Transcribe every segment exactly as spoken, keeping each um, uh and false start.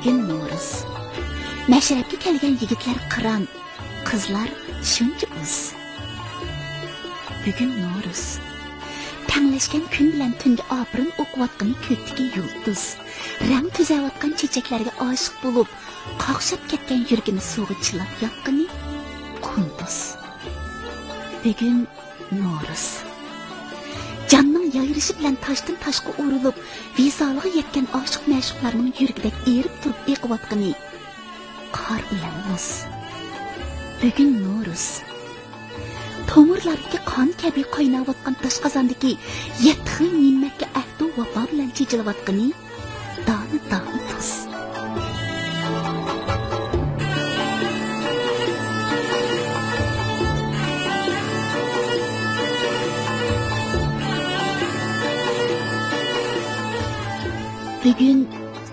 بۈگۈن نورۇز. مەشرەپكە كەلگەن يىگىتلەر قىران، قىزلار شۇنچە ئۇز. بۈگۈن نورۇز. تەڭلەشكەن كۈن بىلەن تۈنگە ئاپىرىن ئوقۇۋاتقىنى كۆكتىكى يۇلتۇز. رەڭ تۈزەۋاتقان چېچەكلەرگە ئاشىق بولۇپ، قاقشاپ كەتكەن يۈرىكىنى سۇغا چىلاپ ياتقىنى قۇندۇز. بۈگۈن نورۇز. جاننىڭ يايرىشى بىلەن تاشتىن تاشقا ئۇرۇلۇپ، ۋىسالىغا يەتكەن ئاشىق مەشۇقلارنىڭ يۈرىكىدەك ئېرىپ تۇرۇپ ئېقىۋاتقىنى قار بىلەن مۇز. بۈگۈن نورۇز. تومۇرلاردىكى قان كەبى قايناۋاتقان داشقازاندىكى يەتتە خىل نېمەتكە ئەھدۇ ۋاپا بىلەن چېچىلىۋاتقىنى دانە-دانە تۇز. بۈگۈن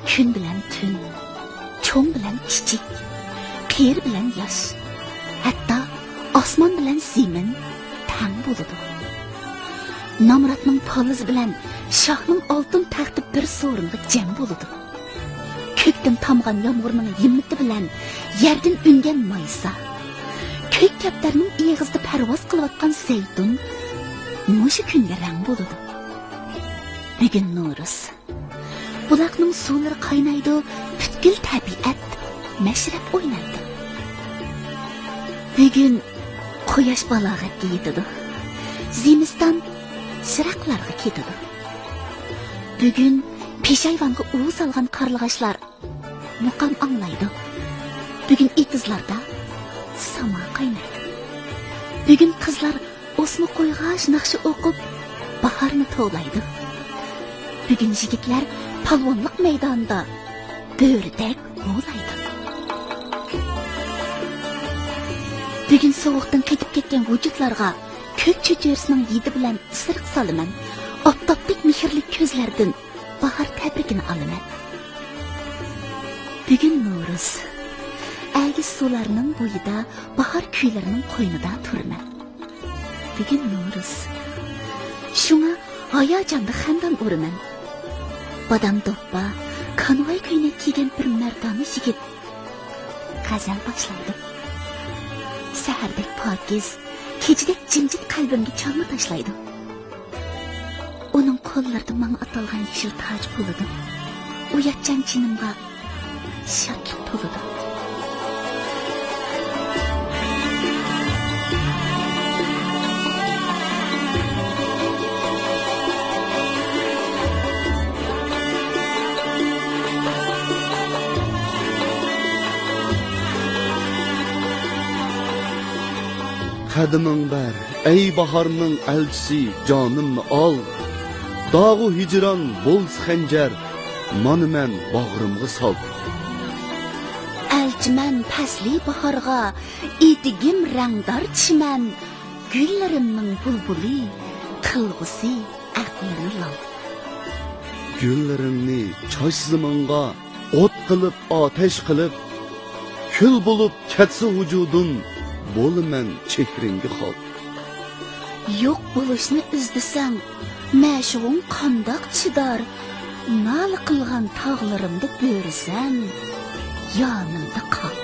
كۈن بىلەن تۈن، چوڭ بىلەن كىچىك، قېرى بىلەن ياش، ھەتتا ئاسمان بىلەن زېمىن تەڭ بولىدۇ. نامراتنىڭ پالىزى بىلەن شاھنىڭ ئالتۇن تەختى بىر سورۇنغا جەم بولىدۇ. كۆكتىن تامغان يامغۇرنىڭ ھىممىتى بىلەن يەردىن ئۈنگەن مايسا، كۆك كەپتەرنىڭ ئېغىزىدا پەرۋاز قىلىۋاتقان زەيتۇن مۇشۇ كۈنگە رەڭ بولىدۇ. بۈگۈن نورۇز. بۇلاقنىڭ سۇلىرى قاينايدۇ، پۈتكۈل تەبىئەت مەشرەپ ئوينايدۇ. بۈگۈن قۇياش بالاغەتكە يېتىدۇ، زىمىستان يىراقلارغا كېتىدۇ. بۈگۈن پېشايۋانغا ئۇۋا سالغان قارلىغاچلار مۇقام ئاڭلايدۇ. بۈگۈن ئېتىزلاردا ساما قاينايدۇ. بۈگۈن قىزلار ئوسما قويغاچ ناخشا ئوقۇپ، باھارنى توۋلايدۇ. بۈگۈن يىگىتلەر پالۋانلىق مەيدانىدا بۆرىدەك ھۇۋلايدۇ. بۈگۈن سوغۇقتىن قېتىپ كەتكەن ۋۇجۇدلارغا كۆك چۆچۈرىسىنىڭ ھىدى بىلەن ئىسرىق سالىمەن، ئاپتاپتەك مېھىرلىك كۆزلەردىن باھار تەبرىكىنى ئالىمەن. بۈگۈن نورۇز. ئەگىش سۇلارنىڭ بويىدا باھار كۈيلىرىنىڭ قوينىدا تۇرىمەن. بۈگۈن نورۇز. شۇڭا ھاياجاندا خەندان ئۇرىمەن. بادام دوپپا، كانۋاي كۆينەك كىيگەن بىر مەردانە يىگىت غەزەل باشلايدۇ. سەھەردەك پاكىز، كېچىدەك جىمجىت قەلبىمگە چالما تاشلايدۇ. ئۇنىڭ قوللىرىدا ماڭا ئاتالغان يېشىل تاج بولىدۇ. ئۇياتچان جېنىمغا شادلىق تولىدۇ. قەدىمىڭ بەر، ئەي باھارنىڭ ئەلچىسى، جانىمنى ئال. داغۇ ھىجران بولسا خەنجەر، مانا مەن باغرىمغا سال. ئەلچىمەن پەسلى باھارغا، ئېتىكىم رەڭدار چىمەن، گۈللىرىمنىڭ بۇلبۇلى، قىلغۇسى ئەقلىنى لال. گۈللىرىمنى چاچ زېمىنغا، ئوت قىلىپ، ئاتەش قىلىپ، كۈل بولۇپ كەتسە ۋۇجۇدۇم، بولىمەن چېھرىڭگە خال. يوق بولۇشنى ئىزدىسەڭ، مەشۇقۇڭ قانداق چىدار؟ نالە قىلغان تاغلىرىمدا بۆرىسەن، يانىمدا قال.